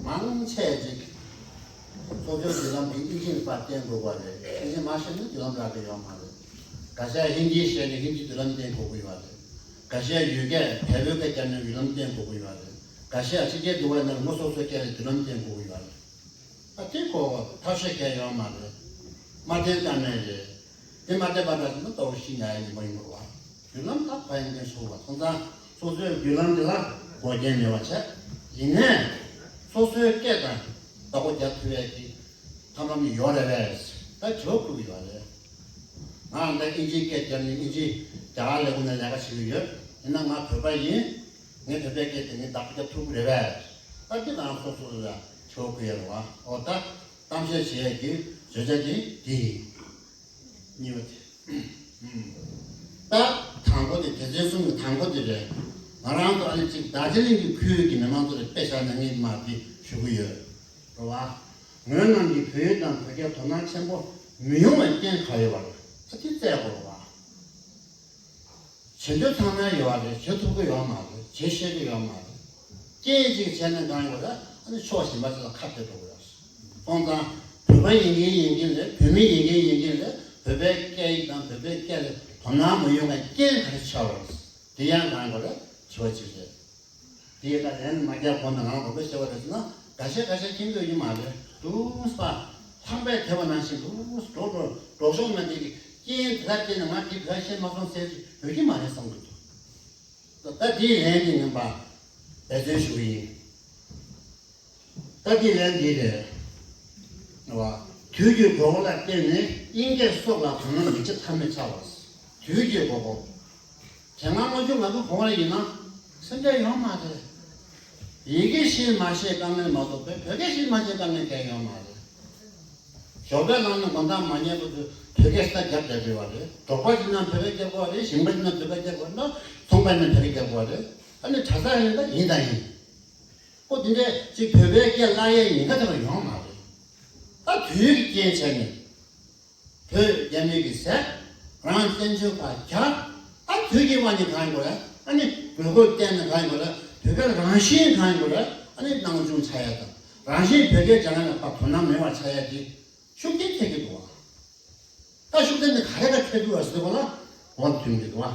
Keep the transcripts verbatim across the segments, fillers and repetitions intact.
མང་ཆེ་ཅིག་སོ་སོའི་མདུན་ལམ་དེ་ཨིན་ཇི་ལ་ཕར་བརྟེན་དགོས་པ་རེད། ཨིན་ཇི་མ་ཤེས་ན་མདུན་ལམ་རག་གི་ཡོད་མ་རེད། འགའ་ཤས་ཧིན་དི་ཤེས་ནས་ཧིན་དི་མདུན་ལམ་བརྟེན་དགོས་ཀྱི་ཡོད་རེད། འགའ་ཤས་ཡུལ་སྐད་བལ་པོའི་སྐད་རྒྱབ་ནས་མདུན་ལམ་བརྟེན་དགོས་ཀྱི་ཡོད་རེད། འགའ་ཤས་ཕྱི་རྒྱལ་དུ་བ་ན་ལ་མོ་སོ་སོའི་སྐད་ལ་མདུན་ལམ་བརྟེན་དགོས་ཀྱི་ཡོད་རེད། ཨ་དེ་ཁོ་ཐབས་ཤེས་གལ་ཡོད་མ་རེད། མ་བརྟེན་ཀ་མེད་རེད། དེ་མ་བརྟེན་པ་འདྲ་ཞིག་ན་ལྟ་བུ་ཤི་ཉ་ཡ་ཉིན་མོ་ཡིན་པ་རེད་བ། མདུན་ལམ་ད་ཕ་ཡན་ཏན་ཤོར་བ་སོང་ཙང་སོ་སོའི་མདུན་ལམ་དེ་ལ་འགོག་རྐྱེན་མེད་པ་བྱས། ཡིན་ནའི་སོ་སོའི་སྐད་དང་བདག་པོ་རྒྱག་ཐུབ་ཡས་ཀྱི་ཐབས་ལམ་ཡོད་རེད་པས། ད་དྲི་བ་ཕུལ་གྱི་ཡོད་རེད། ང་ད་ཨིན་ཇིའི་སྐད་རྒྱབ་ནས་ཨིན་ཇི་རྒྱ་གར་ལས་ཁུངས་ནས་ལས་ཀ་བྱེད་ཀྱི་ཡོད། ཡིན་ན་ང་བོད་པ་ཡིན། ངས་བོད་པའི་སྐད་དེ་ངས་བདག་པོ་རྒྱག་ཐུབ་ཀྱི་རེད་པས། ད་འདི་ང་སོ་སོ་ལ་དྲི་བ་ཕུལ་ཡས་རེད་བ། འོ་ད་གཏམ་བཤད་བྱེད་ཡས་ཀྱི་བརྗོད་བྱ་དེ་འདི་ཡིན། གཉིས་པ་དེ། ད་དང་པོ་དེ་སྡེ་ཚན་གསུམ་གྱི་དང་པོ་དེ་རེད། ང་རང་ཚོ་ཨ་ནི་གཅིག་རྡོ་རྗེ་གླིང་གི་ཁུལ་གྱི་མི་མང་ཚོ་ལ་དཔེ་བཞག་ན་ངས་མ་དེ་ཞུ་གི་ཡོད་རེད་བ། ངོས་རྣམས་ཀྱིས་བོད་ཡིག་དང་བོད་སྐད་དོ་སྣང་ཆེན་པོ་མི་ཡོང་བའི་རྐྱེན་ག་ཡོད་པ་རེད། ད་དེ་བཙལ་དགོས་རེད་བ། བྱེད་འདོད་ཚང་མ་ཡོད་རེད། བྱེད་ཐུབ་ཀྱི་ཡོད་མ་རེད། བྱེད་ཤེས་ཀྱི་ཡོད་མ་རེད། སྐད་ཅིག་བྱས་ན་གང་ཡོད་རེད། ཨ་ནི་ཕྱོགས་གཞན་པ་ཅིག་ལ་ཁ་གཏད་འགྲོ་གི་ཡོད་རེད། སོང་ཙང་བོད་པ་ཡིན་མཁན་ཡིན་མཁན་རེད། བོད་མི་ཡིན་མཁན་ཡིན་མཁན་རེད། བོད་པའི་སྐད་ཡིག་དང་བོད་པའི་སྐད་ལ་དོ་སྣང་མ་ཡོང་བའི་རྐྱེན་ག་རེ་ཆགས་པ་རེད། དེ་ཡང་གང་ཡོད་རེད། དྲི་བ་ཅིག་རེད། དེ་ཡིན་ན་ལན་མ་རྒྱག་གོང་ནས་ང་རང་གོ་བོ་བཤད་པ་རེད་ཟེར་ན་འགའ་ཤས་འགའ་ཤས་མཁྱེན་གྱི་ཡོད་ཀྱི་མ་རེད། འདུག་སེ་ལྷགས་པས་དེད་པ་ནང་བཞིན་འདུག་སེ་འགྲོ་འགྲོ་འགྲོ་ཤོག་ན་དེ་གི་རྐྱེན་དེ་ལ་བརྟེན་ནས་ང་དེ་བོད་ཤེས་མ་སོང་ཟེར་གྱི་ཡོད་ཀྱི་མ་རེད་བསམ་གྱི་འདུག་ད་དེའི་ལན་དེ་ངན་པ་འབད་བརྩོན་ཞུ་གི་ཡིན། ད་དེའི་ལན་འདི་རེད། བ། དུས་ཀྱི་དགོས་མཁོ་ལ་བརྟེན་ནས་དབྱིན་སྐད་སོགས་ལ་དོ་སྣང་མི་བྱེད་ཐབས་མེད་ཆགས་པ། དུས་ཀྱི་དགོས་མཁོ། དེ་སྔ་སྔོན་བྱུང་ང་ཚོ་གོང་ལ་ཡིན་ན་སེམས་ཁྲལ་ཡོད་མ་རེད། ཡི་གེ་ཤེས་མ་ཤེས་དཀའ་ངལ་མ་གཏོགས་པའི་བོད་སྐད་ཤེས་མ་ཤེས་དཀའ་ངལ་གང་ཡོད་མ་རེད། ཞོགས་པའི་ལངས་ནས་དགོང་དག་མ་ཉལ་བར་དུ་བོད་སྐད་ས་རྒྱབ་བསྡད་དགོས་པ་རེད། འབྲོག་པ་ཡིན་ན་བོད་སྐད་རྒྱབ་དགོས་པ་རེད། ཞིང་པ་ཡིན་ན་བོད་སྐད་རྒྱབ་དགོས་པ་རེད། ཚོང་པ་ཡིན་ན་བོད་སྐད་རྒྱབ་དགོས་པ་རེད། ཨ་ནི་གྲྭ་ས་ཡིན་ན་ཡིན་དང་ཡིན། ཁོ་དེ་འདྲས་ཅིག་བོད་པའི་སྐད་བརླག་ཡས་ཉེན་ཁ་དེ་ལ་ཡོང་མ་རེད། ད་དུས་ཀྱི་རྐྱེན་བྱས་ནས་བོད་རྒྱ་མི་གི་ཟས་རང་བཙན་བྱོལ་བ་རྒྱ། ཨ་དུས་ཀྱི་དབང་གིས་གང་ཡིན་དགོས་རེད། ཨ་ནི་དགོས་མཁོ་བརྟེན་ནས་གང་ཡིན་དགོས་རེད། བོད་པའི་རང་བཞིན་གང་ཡིན་དགོས་རེད། ཨ་ནི་སྣང་ཆུང་ཆགས་ཡས་དང་རང་བཞིན་བོད་སྐད་སྦྱང་ཡས་ལ་ཕར་དོ་སྣང་མེད་པ་ཆགས་ཡས་དེ་ཤུགས་རྐྱེན་ཐེབས་ཀྱི་འདུག་བ། ད་ཤུགས་རྐྱེན་དེ་ག་རེ་ག་ཐེབས་འདུག་བ་ཟེར་བ་ལ་འོ་མཐུན་གྱི་འདུག་བ།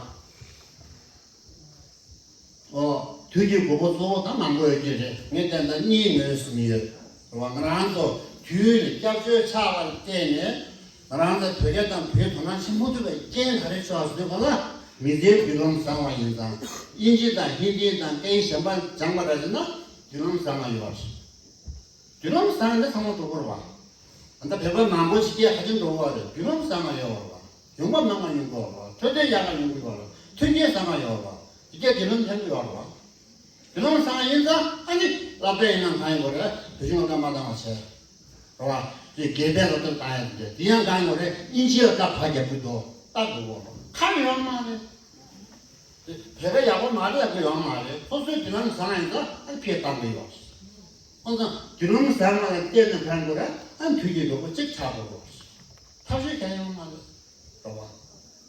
ཨོ། དུས་ཀྱི་དགོས་མཁོ་གཙོ་བོ་ད་མང་པོ་ཡོད་ཀྱི་རེད། ངས་བལྟས་ན་གཉིས་ངོས་ཟིན་ཡོད། རེད་བ། ང་རང་ཚོ་དུས་ལ་སྐྱབས་བཅོལ་ཆགས་པར་བརྟེན་ནས་ང་རང་ཚོ་བོད་སྐད་དང་བོད་ཡིག་དོ་སྣང་ཆེན་པོ་ཐུབ་པའི་རྐྱེན་ག་རེ་ཆགས་ཟེར་བ་ལ། མི་ཚེའི་མདུན་ལམ་བཟང་བ་ཡིན་ཙང་། དབྱིན་ཇི་དང་ཧིན་དི་དང་སྐད་ཡིག་གཞན་པ་སྦྱངས་པ་འདྲ་ཞིག་ན་མདུན་ལམ་བཟང་བ་ཡོད་རེད། མདུན་ལམ་བཟང་ཡིན་ན་ཚང་མ་འགྲོ་དགོས་རེད་བ། ད་བོད་པ་མང་པོ་ཞིག་གིས་ཧ་ཅང་འགྲོ་བ་རེད། མདུན་ལམ་བཟང་བ་ཡོད་རེད་བ། ཡོང་འབབ་མང་བ་ཡོང་གི་ཡོད་རེད་བ། འཕྲོད་བསྟེན་ཡག་ག་ཡོང་གི་ཡོད་རེད་བ། མཐུན་རྐྱེན་བཟང་བ་ཡོད་རེད་བ། དེ་གས་མདུན་ལམ་ཕན་གི་ཡོད་རེད་བ། མདུན་ལམ་བཟང་བ་ཡིན་ཙང་ཨ་ནི་སློབ་གྲྭ་ཡིན་ན་གང་ཡིན་དགོས་རེད། བོད་གཞུང་ལ་བཀའ་མ་བཏང་བ་བྱས། རེད་བ། དེ་དགེ་ཕན་སློབ་གྲྭ་བཏང་ཡ་དེ་འདྲ་དེ་ཡང་གང་ཡིན་དགོས་རེད། དབྱིན་ཇི་ལ་ད་བར་རྒྱབ་ཀྱི་འདུག་ལྟ་དགོས་གོ་ཁག་ཡོད་མ་རེད། དེ་བོད་པ་ཡག་པོ་མ་རེད་ཡག་པོ་ཡོད་མ་རེད། སོ་སོའི་མདུན་ལམ་བཟང་ཡིན་ཙང་ཨ་ནི་ཕར་བཏང་གི་ཡོད། ཁོང་ཚོ་མདུན་ལམ་བཟང་བ་ལ་བརྟེན་ནས་ཕན་དགོས་ར། ཨ་དུས་ཀྱི་འགྲོ་སྒོ་གཅིག་ཆགས་དགོས་ར། ཐབས་ཤེས་གང་ཡང་མ་རེད། རེད་བ།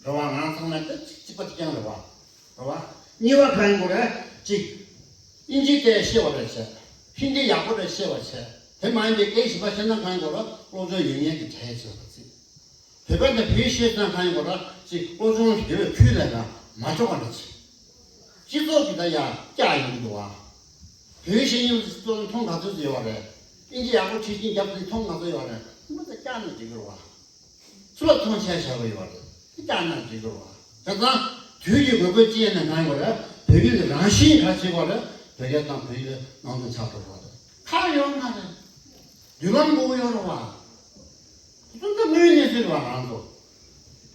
རེད་བ། ང་ཚང་མ་ད་གཅིག་གཅིག་པ་གཅིག་རྐྱང་རེད་བ། རེད་བ། གཉིས་པ་གང་ཡིན་དགོས་ར། གཅིག་དབྱིན་ཇི་སྐད་ཤེས་པ་རེད་བྱས། ཧིན་དི་ཡག་པོ་རེད་ཤེས་པ་བྱས། དེ་མ་ཡིན་པའི་སྐད་གཞན་པ་ཤེས་ན་གང་ཡིན་དགོས་ར། སློབ་སྦྱོང་ཡོད་མཁན་གྱི་གྲས་བྱས་པ་གཅིག་བོད་པ་དང་བོད་ཡིག་ཤེས་ཙང་གང་ཡིན་དགོས་ར། ཅིག་སློབ་སྦྱོང་ཡོད་ཁུལ་ལས་ཀ་མ་ཆོག་པ་རེད་ཅིག་སྤྱི་ཚོགས་ཀྱི་ད་ཡ་སྐྱག་ཡོང་གི་འདུག་བ། བོད་ཡིག་ཤེས་མཁན་སྤྱི་ཚོགས་མཐོང་ག་ཚོད་ཡོད་རེད། ཨིན་ཇི་ཡག་པོ་ཁྲིད་ཀྱིན་རྒྱབ་ཏུ་མཐོང་ག་ཚོད་ཡོད་རེད། དེ་མ་ད་སྐྱག་ན་འགྲིག་གི་རེད་བ། སུ་ལ་མཐོང་ཆེན་བྱ་དགོས་ཡོད་རེད། དེ་སྐྱག་ན་འགྲིག་གི་རེད་བ། བྱས་ཙང་དུས་ཀྱི་དགོས་མཁོ་ཅི་ཡིན་ན་གང་ཡོད་རེད། བོད་ཡིག་གི་རང་བཞིན་ག་བྱེད་དགོས་རེད། བོད་སྐད་དང་བོད་ཡིག་ནང་དོན་ཆགས་འགྲོ་དགོས་རེད། ཁག་ཡོད་མ་རེད། མདུན་ལམ་དགོས་ཡོད་རེད་བ། དེ་ཚོ་ད་དངོས་གནས་ཟེར་བ་ང་ཚོ།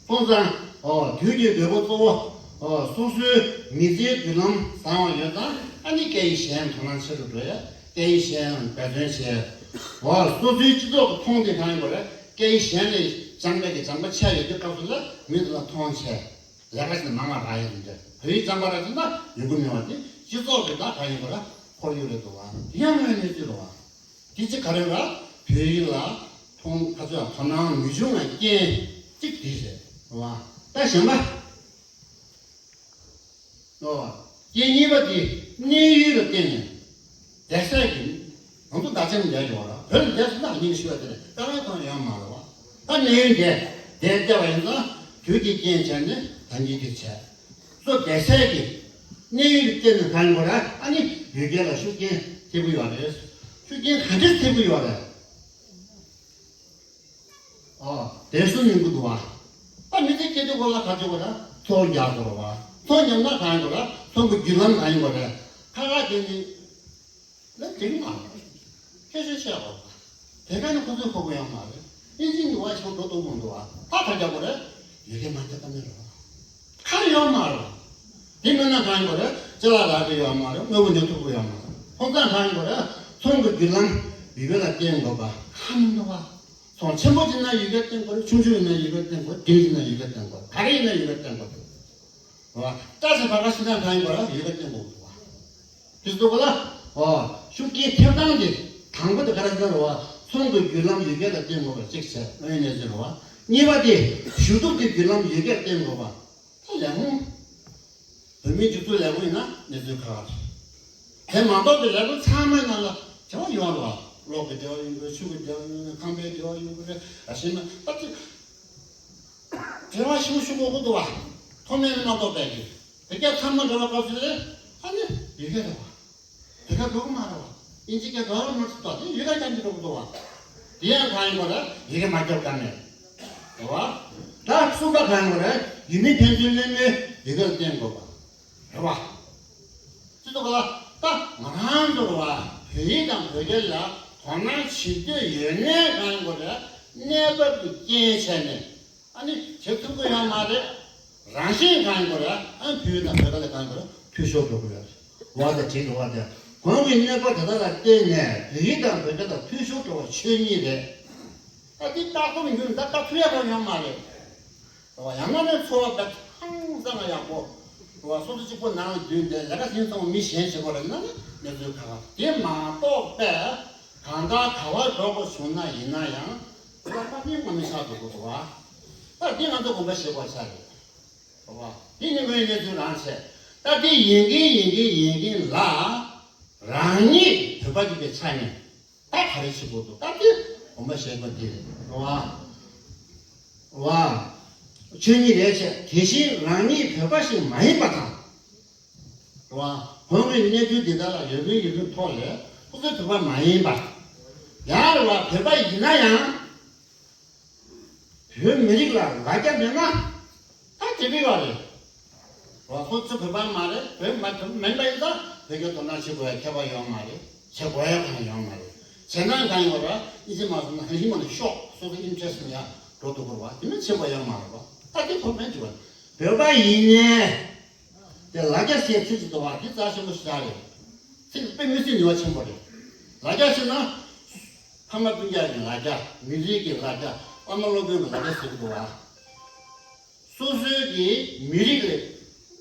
སོང་ཙང་། ཨོ། དུས་ཀྱི་དགོས་མཁོ་གཙོ་བོ། ཨོ། སོ་སོའི་མི་ཚེའི་མདུན་ལམ་བཟང་བ་ཡོད་ཙང་ཨ་ནི་སྐད་ཡིག་གཞན་དོ་སྣང་ཆེ་རུ་འགྲོ་ཡ། སྐད་ཡིག་གཞན་འབད་བརྩོན་བྱས། ཨོ། སོ་སོའི་སྤྱི་ཚོགས་ཀྱི་མཐོང་དེ་གང་ཡིན་པ་རེད། སྐད་ཡིག་གཞན་ལས་སྦྱངས་པའི་གི་སྦྱངས་པ་ཆེ་ཡོད་དུས་སྐབས་སུ་ལ་མི་དེ་ལ་མཐོང་ཆེ། ལས་ཀ་ཞིག་མང་བ་རག་ཡ་དེ་འདྲ། བོད་ཡིག་སྦྱངས་པ་ར་དེ་ན་ཡོང་གི་མེད་པ་དེ་སྤྱི་ཚོགས་ཀྱི་ད་གང་ཡིན་པ་ར་ཁོར་ཡུག་རེད་འདུག་བ། དེ་ཡང་དངོས་གནས་ཅིག་རེད་བ། དེ་ཅི་ག་རེ་ར། བོད་ཡིག་ལ་མཐོང་ཁ་ཚོད་དོ་སྣང་མི་བྱུང་བའི་རྐྱེན་གཅིག་དེ་རེད་བ། ད་གཞན་པ། ཨོ། རྐྱེན་གཉིས་པ་དེ་གནས་ཡུལ་ལ་བརྟེན་ནས་བསྡད་ས་ཡིན། ང་ཚོ་ད་ ཅང་བསྡད་ཡོད་ར། བོད་ལ་བསྡད་སོང་ན་ཉིན་ཞུ་བ་དེ་ལས་ད་རང་གང་ཡོང་མ་རེད་བ། ད་གནས་ཡུལ་འདི་དེ་བལྟས་པ་ཡིན་ཙང་དུས་ཀྱི་རྐྱེན་བྱས་ནས་ད་ཉིན་དེ་བྱས། སོ་བསྡད་སའི་གི་གནས་ཡུལ་དེ་བསྟན་ནས་གང་ཡོང་ར། ཨ་ནི་ཡུལ་སྐད་ལ་ཤུགས་རྐྱེན་ཐེབས་ཀྱི་ཡོད་རེད། ཤུགས་རྐྱེན་ག་འདྲས་ཐེབས་ཀྱི་ཡོད་རེད། ཨོ། དེ་སུ་ཉན་གི་འདུག་བ། ད་མི་ཚེ་སྐྱེལ་དུས་སྐོར་ལ་ག་ཚོད་དགོས་ར། ཚོང་རྒྱག་དགོས་ར་བ། ཚོང་རྒྱག་ན་གང་ཡོང་ར། ཚོང་གི་བརྒྱུད་ལམ་གང་ཡོང་ར། ཁ་ཁ་དེ་ནི། ལ་དེང་མ་རེད། ཁྱེད་ཚོས་བཤད་དགོས་ར། དེ་ག་ནི་ཁོ་ཚོས་གོ་གི་ཡོད་མ་རེད། ཨིན་ཇི་ནི་བ་ཤོག་འགྲོ་གཏོང་གི་འདུག་བ། ད་ག་རྒྱག་དགོས་རེད། ཡི་གེ་མ་བརྒྱབ་ད་མི་རེད་བ། ཁ་ཡོད་མ་རེད། དེ་མིན་ན་གང་ཡོང་རེད། ཅ་ལག་རག་གི་ཡོད་མ་རེད། དངོས་པོ་ཉོ་ཐུབ་ཀྱི་ཡོད་མ་རེད། ཁོང་ཚང་གང་ཡོང་རེད། ཚོང་གི་བརྒྱུད་ལམ་ཡི་གེ་ལ་བརྟེན་དགོས་པ་ཧ་མི་འདུག་བ། ཚོང་ཆེན་པོ་ཅིག་ན་ཡི་གེ་བརྟེན་དགོས་རེད། ཆུང་ཆུང་ཡིན་ན་ཡི་གེ་བརྟེན་དགོས་རེད། འབྲིང་ཡིན་ན་ཡི་གེ་བརྟེན་དགོས་རེད། ག་རེ་ཡིན་ན་ཡི་གེ་བརྟེན་དགོས་རེད། བ། ཏ་ཟེར་བ་ག་ཤི་ན་གང་ཡིན་པ་ཡོད་པ་བསྟན་དགོས་འདུག་བ། དེ་ཚོ་ག་ལ། ཨོ། ཤུགས་རྐྱེན་ཐེབས་སྟངས་དེ་དང་པོ་དེ་ག་རེ་ཟེར་བ། ཚོང་གི་བརྒྱུད་ལམ་ཡོད་པ་ལ་བརྟེན་དགོས་པ་གཅིག་བྱས་ཨོ་ཡིན་ནས་ཟེར་བ། གཉིས་པ་དེ་ཞུ་གཏུག་གི་བརྒྱུད་ལམ་ཡོད་པ་ལ་བརྟེན་དགོས་པ། ད་ལས་ངོ་། བོད་མིའི་སྒྲིག་འཛུགས་ལས་ཁུངས་ཡིན་ན་གནས་ཚུལ་ག་བ་རེད། དེ་མ་གཏོགས་པའི་ལས་ཁུངས་ཚང་མའི་ནང་ལ་བྱ་བ་ཡོད་རེད་བ། གློག་གི་འབྲེལ་བ་ཡོང་གི་རེད། ཆུ་གི་འབྲེལ་བ་ཡོང་གི་རེད། ཁང་པའི་འབྲེལ་བ་ཡོང་གི་རེད། ཨ་ཤེས་ན་ད་ཅི། འབྲེལ་བ་ཞིག་ཞུ་དགོས་ཀྱི་འདུག་བ། མཐོ་དམན་མ་གཏོགས་པའི་གི། དེ་སྐད་ཚང་མ་འབྲེལ་བ་སྐབས་སུ་རེད། ཨ་ནི་ཡི་གེ་རེད་བ། དེ་སྐད་འགྲོ་གི་མ་རེད་བ། ཨིན་ཇི་སྐད་འགྲོ་ར་མ་ཐུབ་ད་དེ་ཡི་གེ་རྐྱང་གིས་འགྲོ་གི་འདུག་བ། དེ་ཡང་གང་ཡིན་པ་རེད། ཡི་གེ་མ་རྒྱབ་ག་ནས། རེད་བ། ད་གསུམ་པ་གང་ཡིན་པ་རེད། ཡུལ་མི་ཕན་ཚུན་བློན་མོའི་ཡི་གེ་ལ་བརྟེན་དགོས་པ། རེད་བ། སྤྱི་ཚོགས་ལ་ད་ང་རང་ཚོ་རེད་བ། བོད་ཡིག་དང་བོད་སྐད་ལ་དོ་སྣང་བྱེད་འདོད་ཡོད་ནའི་གང་ཡིན་པ་རེད། གནས་བབ་ཀྱི་རྐྱེན་བྱས་ནས། ཨ་ནི་བྱེད་ཐུབ་ཀྱི་ཡོད་མ་རེད། རང་བཞིན་གང་ཡིན་པ་རེད། ཨ་ནི་བོད་ཡིག་དང་བོད་སྐད་ལ་གང་ཡིན་པ་རེད། འཐུས་ཤོར་འགྲོ་གི་ཡོད་རེད། བ་དང་བྲིས་འགྲོ་བ་དེ་གོང་གི་གནས་བབ་དེ་དག་ལ་བརྟེན་ནས་བོད་ཡིག་དང་བོད་སྐད་ལ་འཐུས་ཤོར་འགྲོ་བ་ཆོས་ཉིད་རེད། ཨ་འདི་ལྟ་ཚུལ་ཡོད་ན་ད་ལྟ་ཐུབ་ཡག་གང་ཡོད་མ་རེད། རེད་བ། ཡང་ན་ནི་འཚོ་བ་དཔེ་ཧང་སང་ཡག་པོ། རེད་བ། སོ་སོ་གཅིག་པོ་ནང་ལ་འཛུལ་ཏེ་ལས་ཀ་ཟིན་སོང་མི་གཞན་བྱེད་དགོས་རེད་ན་ནི་གནས་ཚུལ་ཁག་དེ་མ་གཏོགས་པས་གང་ལྟར་ག་བར་འགྲོ་དགོས་བྱུང་ན་ཡིན་ན་ཡང་ད་ལྟ་ནི་དངོས་གནས་ཆགས་འགྲོ་དགོས་འདུག་བ། ད་འདི་ང་ཚོ་དགོངས་པ་བཞེས་དགོས་ཆགས་རེད། རེད་བ། འདི་ནི་དངོས་གནས་ཚུལ་རང་བྱས། ད་འདི་ཡིན་གིན་ཡིན་གིན་ཡིན་གིན་ལ་རང་ཉིད་བོད་པ་ཅིག་པའི་ཆ་ནས། ད་ག་རེ་བྱེད་དགོས་འདུག་ད་དེ་དགོངས་པ་བཞེས་དགོས་དེ་རེད། རེད་བ། རེད་བ། ཆོས་ཉིད་རེད་བྱས། དེ་བཞིན་རང་ཉིད་བོད་པ་ཞིག་མ་ཡིན་པ་དང་། རེད་བ། གོང་གི་གནས་ཚུལ་འདི་དག་ལ་ཡོད་མིན་ཡོད་མིན་ཐོག་ལས་ཁོ་ཚོ་བོད་པ་མ་ཡིན་པ། ཡང་རེད་བ། བོད་པ་ཡིན་ན་ཡང་། བོད་མི་རིགས་ལ་ལ་རྒྱ་མེད་ན་ད་དེ་བི་བ་རེད། རོ་ཁོ་ཚོ་བོད་པ་མ་རེད། བོད་མ་བོད་མིན་པ་ཡིན་ཙང་བོད་སྐད་དོ་སྣང་བྱེད་དགོས་ཡ་ཁྱད་པར་ཡོད་མ་རེད། བྱེད་དགོས་ཡ་གང་ཡོད་མ་རེད། བྱས་ན་གང་ཡོད་ར། ཨིན་ཇི་མ་སོང་ན་ཧན་ཧི་མ་ནས་ཤོག་སོ་སོ་ཨིན་ཊེ་རེ་སི་ནས་ཡ་འགྲོ་འདུག་གོ་ར་བ། དེ་མིན་བྱེད་དགོས་ཡ་མ་རེད་བ། ད་དེ་ཁོ་མེད་འགྲོ་བ། བོད་པ་ཡིན་ནའི། དེ་ལ་རྒྱ་ཟེར་ཚིག་ཅིག་འདུག་བ། འདི་རྩ་ཆེན་པོ་ཞིག་རེད། ཚིག་དཔེ་མི་སྲིད་ནུས་པ་ཆེན་པོ་རེད། ལ་རྒྱ་ཟེར་ན། ཕ་མ་སྤུན་ཀྱག་གི་ལ་རྒྱ། མི་རིགས་ཀྱི་ལ་རྒྱ། ཕ་མ་སློབ་དཔོན་གྱི་ལ་རྒྱ་ཟེར་གི་འདུག་བ། སོ་སོའི་གི་མི་རིགས་ལ་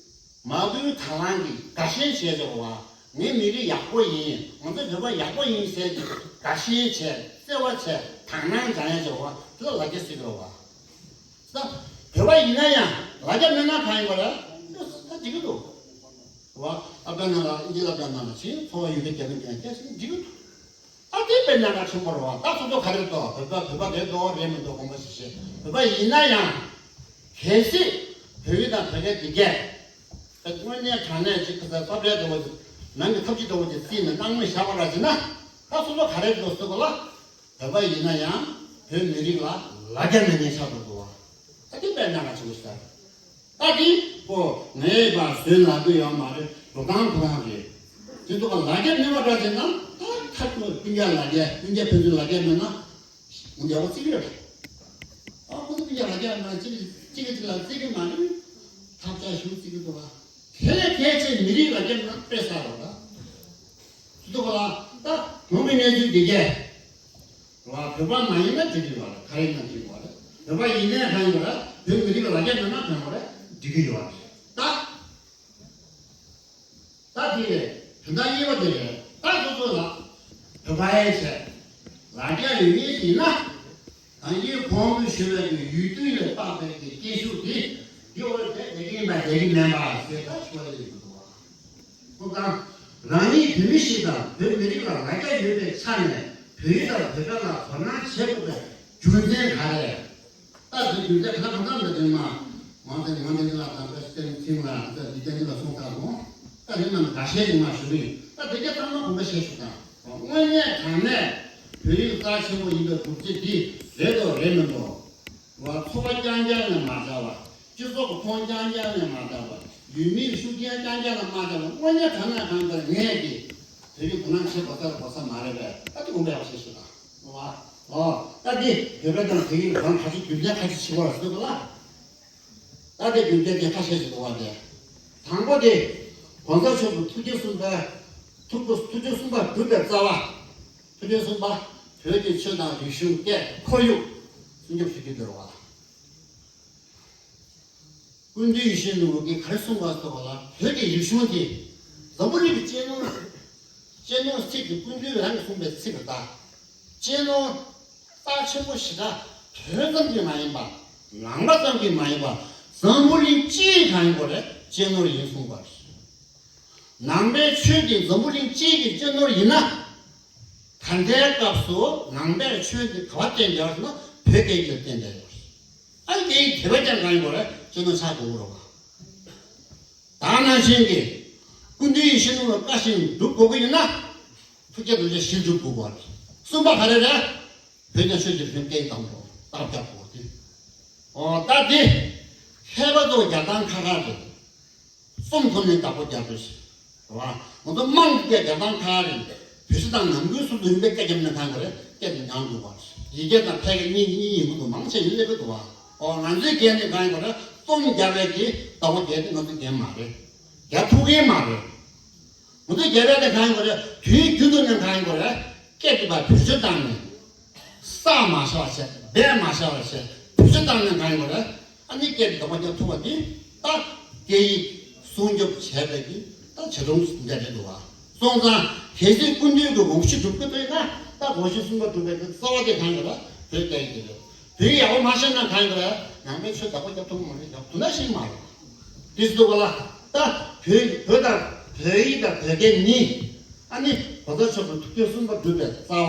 མ་བུ་དང་བླངས་ཀྱིས་དགའ་ཞེན་བྱས་བྱས་པ། ངའི་མི་རིགས་ཡག་པོ་ཡིན། ང་ཚོ་བོད་པ་ཡག་པོ་ཡིན་ཟེར་གྱི་དགའ་ཞེན་བྱས། བརྩེ་བ་བྱས། དག་སྣང་སྦྱང་ཡ་བྱས་པ། དེ་ལ་ལ་རྒྱ་ཟེར་གི་རེད་བ། ད་བོད་པ་ཡིན་ན་ཡང་ལ་རྒྱ་མེད་ན་གང་ཡིན་པ་རེད། ད་འགྲིག་གི་འདུག་བ། ཨབ་གྷ་ནང་ལ་ཨིན་ཇི་ཨབ་གྷ་ནང་ལ་ཕྱིན། འཚོ་བ་ཡུན་རིང་རྒྱག་གི་འདུག་ཡང་སྐྱེས་ཤིང་འགྲིག་གི་འདུག་ད་དེ་དཔེ་གནད་འགག་ཆེན་པོ་རེད་བ། ད་སོ་སོ་ག་རེ་འདུག་བོད་པ་བོད་པ་རེད་འདུག་རེད་མི་འདུག་དགོངས་པ་ཞིག་བཞེས། བོད་པ་ཡིན་ན་ཡང་གལ་སྲིད་བོད་ཡིག་དང་བོད་སྐད་འདི་གས་དངོས་གནས་དྲང་གནས་ཅིག་གི་ས་ཕབ་རེད་འདྲ་བོ་ཅིག་ནང་གི་ཐབས་ཇུས་འདྲ་བོ་ཅིག་བརྩིས་ནས་སྣང་མེད་བཞག་པ་ར་ཅིག་ན། ད་སོ་སོ་ག་རེ་འདུག་ཟེར་གོ་ལ། བོད་པ་ཡིན་ན་ཡང་བོད་མི་རིགས་ལ་ལ་རྒྱ་མེད་མཁན་ཆགས་འགྲོ་འདུག་བ། ད་དེ་དཔེ་གནད་འགག་ཆེན་པོ་ཞིག་རེད། ད་དེ་ཁོ་ངས་ཕར་བཟོས་ལབ་ཀྱི་ཡོད་མ་རེད། འགྲོ་སྟངས་འགྲོ་སྟངས་རེད། དེ་ཚོ་ག་ལ་རྒྱ་མེད་པ་འདྲ་བྱས་ན་ད་ཐབས་ཀྱི་སྤུན་ཀྱག་ལ་རྒྱ་སྤུན་ཀྱག་ཕན་ཚུན་ལ་རྒྱ་མེད་ན་འོང་རྒྱ་བ་བརྩི་གི་རེད། ཨ་ཁོ་ཚོ་སྤུན་ཀྱག་ལ་རྒྱ་མེད་ན་གཅིག་གིས་གཅིག་གིས་གཅིག་ལ་བརྩི་གི་མ་རེད། ཐབས་ཆག་ཞུ་བརྩི་གི་འདུག་བ། དེ་ལས་གལ་ཆེ་མི་རིགས་ལ་རྒྱ་མེད་ན་དཔེ་བསགས་རོགས་ད། ཚུལ་དུ་ག་ལ་ད་གོང་གི་གནས་ཚུལ་འདི་གས། བ་བོད་པ་མ་ཡིན་ན་འགྲིག་གི་ཡོད་རེད། ག་རེ་ཡིན་ན་འགྲིག་གི་ཡོད་རེད། བོད་པ་ཡིན་ནའི་གང་ཡོད་རེད། བོད་མི་རིགས་ལ་རྒྱ་མེད་ན་གང་ཡོད་རེད། འགྲིག་གི་ཡོད་རེད། ད་ད་དེ་རེད། དོན་དག་གཉིས་པ་དེ་རེད། ད་ཁོ་ཚོ་ལ་བོད་པ་ཡིན་ཟེར་ལ་རྒྱ་ཡོད་ངེས་ཡིན་ན། གང་ཡིན་གོང་དུ་ཞུས་པའི་ཡུལ་དུས་ལ་བཏགས་པའི་གི་སྐད་ཤུགས་འདི་འདི་འོ་དེ་དེ་གིན་པ་དེ་གིན་མེད་པ་ཟེར་ད་ཞུ་བ་ཡིན་འདུག་བ། ཁོ་ཚང་རང་ཉིད་བོད་མི་ཞིག་དང་བོད་མི་རིགས་ལ་ལ་རྒྱ་ཡོད་པའི་ཆ་ནས་ བོད་ཡིག་དང་བོད་སྐད་ལ་དོ་སྣང་བྱེད་དགོས་པའི་རྒྱུ་མཚན་ག་རེ་རེད། ད་དེ་རྒྱུ་མཚན་ག་གང་འདྲ་འདི་མ། ང་ཚོ་ང་འདི་ལ་དང་པོ་སྟེང་ཚིང་ལ་ད་འདི་ལྟ་འདི་ལ་སོང་ད་དགོང་། ད་དེ་རྣམས་འགའ་ཤས་ཀྱིས་མ་ཞུ་གི་ཡིན། ད་དེ་ག་ཚང་མ་དགོངས་པ་བཞེས་ཞུ་དང་། དངོས་གནས་དྲང་གནས་བོད་ཡིག་རྩ་ཆེན་པོ་ཡིན་པའི་སྒྲུབ་བྱེད་འདི་རེད་དོ་རེད་མིན་དོ། བ་འཚོ་བ་རྐྱང་རྐྱང་ལ་མ་བྱ་བ། སྤྱི་ཚོགས་ཀྱི་མཐོང་རྐྱང་རྐྱང་ལ་མ་བྱ་བ། ཡུལ་མིའི་ཤུགས་རྐྱེན་རྐྱང་རྐྱང་ལ་མ་བྱ་བ། དངོས་གནས་དྲང་གནས་གང་ལྟར་ངས་ཀྱིས་བོད་ཡིག་དོ་སྣང་བྱེད་དགོས་ས་དགོས་ས་མ་རེད་པས། ད་དེ་དགོངས་པ་ཡག་ཤེས་ཤིག་དང་། ཨོ། ད་འདི་བོད་པ་དང་བོད་ཡིག་རང་ཁ་ཅིག་རྒྱུ་མཚན་ཁ་ཅིག་ཕྱི་བར་ཟེར་གི་ལ། ད་དེ་རྒྱུ་མཚན་དེ་ཁ་ཤས་ཤིག་འདུག་བ་དེ། དང་པོ་དེ། གོང་ས་མཆོག་གི་ཐུགས་བསྐྱེད་གསུམ་པ། ཐུགས་ཐུགས་བསྐྱེད་གསུམ་པ་སྒྲུབ་པའི་རྩ་བ། ཐུགས་བསྐྱེད་གསུམ་པ། བོད་ཀྱི་ཆོས་དང་རིག་གཞུང་སྐད་ཁོར་ཡུག་སྲུང་སྐྱོབ་ཞུ་རྒྱུ་དེ་རེད་བ། ཀུན་འདུས་ཡིད་བཞིན་ནོར་བུ་གིས་ག་རེ་གསུངས་པ་ཟེར་བ་ལ། བོད་ཀྱི་རིག་གཞུང་དེ་འཛམ་བུ་གླིང་གི་གཅེས་ནོར། གཅེས་ནོར་ཚིག་གི་ཀུན་འདུས་རང་གིས་གསུངས་པའི་ཚིག་རེད་ད། གཅེས་ནོར་རྩ་ཆེན་པོ་ཞེ་དྲག་བོད་ཙམ་གྱིས་མ་ཡིན་པ། ནང་པ་ཙམ་གྱིས་མ་ཡིན་པ། འཛམ་བུ་གླིང་སྤྱིའི་གང་ཡིན་པ་རེད། གཅེས་ནོར་ཡིན་གསུངས་པ་རེད། ནང་པའི་ཆོས་འདི་འཛམ་བུ་གླིང་སྤྱིའི་གི་གཅེས་ནོར་ཡིན་ན། ད་ལྟའི་སྐབས་སུ་ནང་པའི་ཆོས་འདི་ག་པར་བརྟེན་བསྡད་ཡོད་ཟེར་ན། བོད་སྐད་ཡིག་ལ་བརྟེན་བསྡད་ཡོད། ཨ་ནི་སྐད་ཡིག་དེ་བས་ཀྱང་གང་ཡིན་པ་རེད། གཅེས་ནོར་ཆགས་དགོས་ཀྱི་རེད་བ། ད་ནང་བཞིན་གྱི་ཀུན་འདུས་ཡིད་བཞིན་ནོར་བུ་བཀའ་བཞིན་སྒྲུབ་དགོས་ཀྱི་ཡིན་ན། ཐུགས་བསྐྱེད་རྡོ་རྗེ་བཞི་སྒྲུབ་དགོས་པ་རེད། གསུམ་པ་ག་རེ་རེད། བོད་ཀྱི་ཆོས་ཀྱི་རིག་གནས་སྐད་ཡིག་དང་པོ་རྟགས་རྒྱག་དགོས་ཏེ། ཨོ་ད་འདི་མཁས་པ་ཚོ་རྒྱག་སྟངས་ཁ་ཁ་རེད། རྩོམ་ཐོག་ནས་བདག་པོ་རྒྱག་དགོས་ཤིག་རེད་བ། ང་ཚོ་དམངས་ཀྱི་སྐད་རྒྱག་སྟངས་ཁ་ཁ་རེད། བོད་གཞས་དང་ནང་ཁུལ་སོ་སོ་ཡིན་པའི་སྐད་རྒྱབ་ནས་གང་ག་རེད། སྐད་དེ་ཉམས་འགྲོ་བ་རེད། ཡི་གེ་དང་ཕལ་སྐད་གཉིས་གཉིས་ཡིན་དགོས་འདུག་མང་ཆེ་ཡིན་སླེབས་ཀྱི་འདུག་བ། ཨོ་ང་ཚོའི་སྐད་ནི་གང་ཡིན་པ་རེད། རྩོམ་རྒྱག་པའི་གི་བདག་པོ་རྒྱག་དེ་ང་ཚོའི་སྐད་མ་རེད། རྒྱག་ཐུབ་མཁན་མ་རེད། མུ་མཐུད་རྒྱལ་བའི་དེ་གང་ཡིན་པ་རེད། དུས་རྒྱུན་དུ་ནས་གང་ཡིན་པ་རེད། སྐད་དེ་བ་བེད་སྤྱོད་བཏང་ནས། བསགས་མ་བཞག་བྱས། སྦས་མ་བཞག་བྱས། བེད་སྤྱོད་བཏང་ནས་གང་ཡིན་པ་རེད། ཨ་ནི་སྐད་དེ་དོགས་པ་རྒྱག་ཐུབ་པ་དེ། ད་སྐད་ཡིག་སྲུང་སྐྱོབ་བྱས་པའི་གི་ད་བྱེད་ལུང་འདྲ་རེད་འདུག་བ། སོང་ཙང་གལ་སྲིད་ཀུན་འདུས་ཀྱི་དགོངས་གཞི་སྒྲུབ་ཀྱི་འདུག་ན། ད་དགོངས་གཞི་གསུམ་པ་སྒྲུབ་པའི་གི་རྩ་བ་དེ་གང་ཡིན་པ་རེད། བོད་སྐད་ཡིག་དེ་རེད། བོད་ཡག་པོ་མ་ཤེས་ན་གང་ཡིན་པ་རེད། ནང་པའི་ཆོས་བདག་པོ་རྒྱབ་ཐུབ་མ་རེད། རྒྱབ་ཐུབ་ན་ཤེས་མ་རེད། དེ་སུ་ག་ལ། ད་བོད་བོད་དང་བོད་ཡིག་དང་བོད་སྐད་གཉིས། ཨ་ནི་གོང་ས་མཆོག་གི་ཐུགས་བསྐྱེད་གསུམ་པ་སྒྲུབ་པའི་རྩ་བ།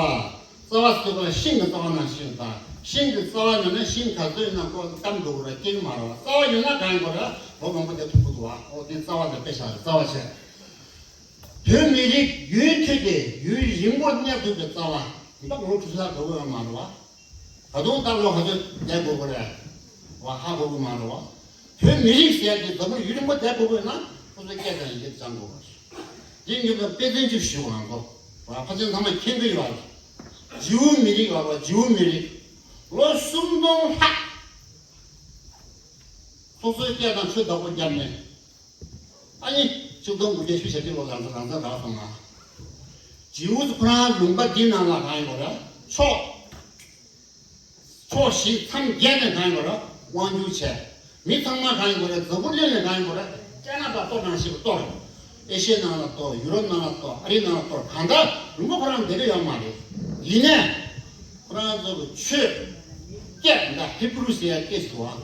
རྩ་བ་སུ་ག་ལ་ཤིང་གི་རྩ་བ་ནང་བཞིན་དང་། ཤིང་གི་རྩ་བ་ནང་ན་ཤིང་ག་ཚོད་ཡིན་ན་ཁོ་སྐམ་འགྲོ་གི་རེད། སྐྱེ་གི་མ་རེད་བ། རྩ་བ་ཡོད་ན་གང་ཡིན་པ་རེད། ལོ་མང་པོ་བསྡད་ཐུབ་ཀྱི་འདུག་བ། ཨོ་དེ་རྩ་བ་ལ་དཔེ་བཞག་རེད། རྩ་བ་བྱས། བོད་མི་རིགས་རྒྱུན་མཐུད་དེ་ཡུན་རིང་པོར་གནས་ཐུབ་པའི་རྩ་བ། ད་ལོ་དྲུག་ཅུ་ལྷག་འགྲོ་གི་ཡོད་མ་རེད་བ། ད་དུང་ད་ལོ་ག་ཚོད་བསྡད་དགོས་ཀྱི་རེད། བ་ཧ་གོ་གི་མ་རེད་བ། བོད་མི་རིགས་ཟེར་ཡ་དེ་འཛམ་བུ་ཡུན་རིང་པོ་བསྡད་དགོས་ཀྱི་ཡོད་ན། ཁོ་ཚོ་སྐད་དང་ཡི་གེ་སྦྱང་དགོས་པ་རེད། དེ་ཉིད་དུ་དཔེ་མཚོན་གཅིག་ཞུ་བ་ང་ཚོ། བ་ཕལ་ཆེར་ཚང་མ་མཁྱེན་གྱི་ཡོད་རེད། ཇིའུ་མི་རིགས་བ་བ་ཇིའུ་མི་རིགས། ལོ་སུམ་སྟོང་ལྷག་སོ་སོའི་སྐད་དང་ཆོས་བདག་པོ་བརྒྱབ་ནས། ཨ་ནི་ཆིག་སྟོང་དགུ་བརྒྱ་བཞི་བཅུ་ཞེ་བདུན་ལོ་རང་ས་རང་ས་རག་སོང་ང་། ཇིའུ་ཁོ་རང་ལུང་པ་འདི་ནང་ལ་གང་ཡིན་པ་རེད། ཕྱོགས། ཕྱོགས་བཞི་མཚམས་བརྒྱད་ནས་གང་ཡིན་པ་རེད། དབང་སྒྱུར་བྱས། མི་ཚང་མ་གང་ཡིན་པ་རེད། འཛམ་བུ་གླིང་ནས་གང་ཡིན་པ་རེད། ཅ་ན་པ་གཏོར་དང་ཞིག་གཏོར། ཨེ་ཤི་ཡའི་ནང་ལ་གཏོར། ཡུ་རོབ་ནང་ལ་གཏོར། ཨ་རིའི་ནང་ལ་གཏོར། གང་ལྟར་ལུང་པ་ཁོ་རང་བསྡད་ཀྱི་ཡོད་མ་རེད། ཡིན་ནའི། ཁོ་རང་ཚོ་གི་ཆོས། སྐད་འདི་ཧི་བྷུ་རུ་ཟེར་ཡ་སྐད་ཞིག་འདུག་བ།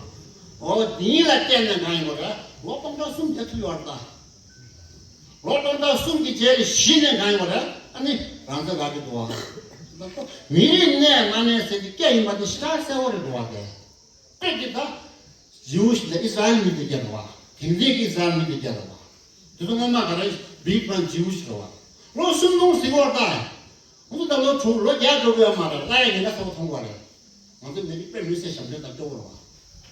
འོ་འདི་ལ་བརྟེན་ནས་གང་ཡིན་པ་རེད། ལོ་སྟོང་ཕྲག་གསུམ་བསྡད་ཐུབ་ཡོད་རེད་ད། ལོ་སྟོང་ཕྲག་གསུམ་གྱི་རྗེས་ལ་གཞི་ནས་གང་ཡིན་པ་རེད། ཨ་ནི་རང་བཙན་རག་གི་འདུག་བ། མི་རིགས་གནས་མ་གནས་ཟེར་གྱི་སྐད་ཡིན་པ་དེ་ཞེ་དྲག་གསལ་བོ་རེད་འདུག་བ་དེ། དཔེ་དེ་ད། ཇིའུ་ཞིག་ལ་ཨི་སི་ར་ཨེལ་མི་དེ་སྐད་རེད་བ། དེང་དུས་ཀྱི་ཨི་སི་ར་ཨེལ་མི་དེ་སྐད་རེད་བ། དེ་ཚོ་སྔོན་མ་ག་རེ་བིག་བྷང་ཇིའུ་ཞིག་རེད་བ། ལོ་གསུམ་སྟོང་ཟིན་བར་ད། ཁོང་ཚོ་ད་ལོ་དྲུག་ལོ་བརྒྱ་འགྲོ་གི་ཡོད་མ་རེད། ལ་ཡ་ཉེན་ཁ་ཚ་པོ་མཐོང་གི་རེད། ང་ཚོ་མི་རིགས་དཔེ་མི་སྲིད་ཞབས་འདྲེན་དང་སྐྱོ་བོ་རེད་བ།